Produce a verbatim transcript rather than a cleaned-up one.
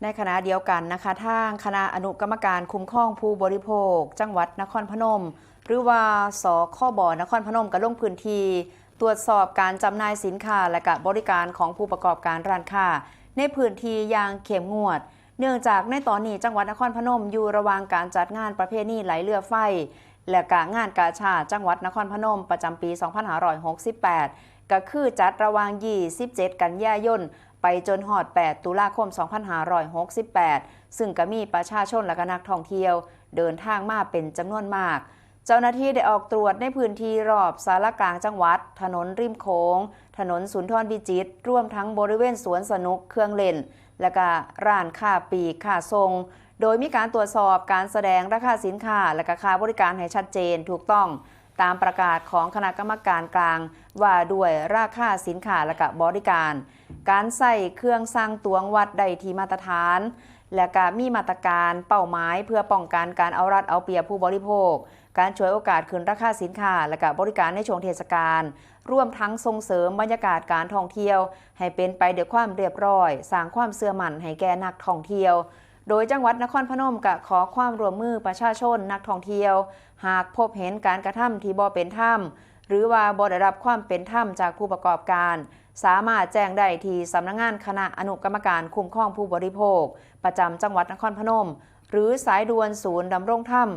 ในขณะเดียวกันนะคะ ทางคณะอนุกรรมการคุ้มครองผู้บริโภค จังหวัดนครพนม หรือว่า สคบ นครพนม ก็ลงพื้นที่ตรวจสอบการจำหน่ายสินค้า และก็บริการของผู้ประกอบการร้านค้า ในพื้นที่อย่างเข้มงวด เนื่องจากในตอนนี้จังหวัดนครพนมอยู่ระหว่างการจัดงานประเพณีไหลเรือไฟ และก็งานกาชาดจังหวัดนครพนมประจำปี สองพันห้าร้อยหกสิบแปด ก็คือจัดระหว่าง ยี่สิบเจ็ด กันยายน ไปจนฮอด แปด ตุลาคม สองพันห้าร้อยหกสิบแปด ซึ่งก็มีประชาชนและก็นักท่องเที่ยวเดินทางมาเป็นจำนวนมาก เจ้าหน้าที่ได้ออกตรวจในพื้นที่รอบศาลากลางจังหวัด ถนนริมโขง ถนนสุนทรวิจิตร รวมทั้งบริเวณสวนสนุกเครื่องเล่น และก็ร้านค้าปลีกค้าส่ง โดยมีการตรวจสอบการแสดงราคาสินค้า และก็ค่าบริการให้ชัดเจนถูกต้อง ตามประกาศของคณะกรรมการกลางว่าด้วยราคาสินค้าและก็บริการ การใช้เครื่องชั่งตวงวัดได้ที่มาตรฐาน และก็มีมาตรการเป้าหมายเพื่อป้องกันการเอารัดเอาเปรียบผู้บริโภค การฉวยโอกาสขึ้นราคาสินค้า และก็บริการในช่วงเทศกาล รวมทั้งส่งเสริมบรรยากาศการท่องเที่ยว ให้เป็นไปด้วยความเรียบร้อย สร้างความเชื่อมั่นให้แก่นักท่องเที่ยว โดยจังหวัดนครพนมก็ขอความร่วมมือประชาชนนักท่องเที่ยว หากพบเห็นการกระทำที่บ่เป็นธรรม หรือว่าบ่ได้รับความเป็นธรรมจากผู้ประกอบการ สามารถแจ้งได้ที่สำนักงานคณะอนุกรรมการคุ้มครองผู้บริโภค ประจำจังหวัดนครพนม หรือสายด่วนศูนย์ดำรงธรรม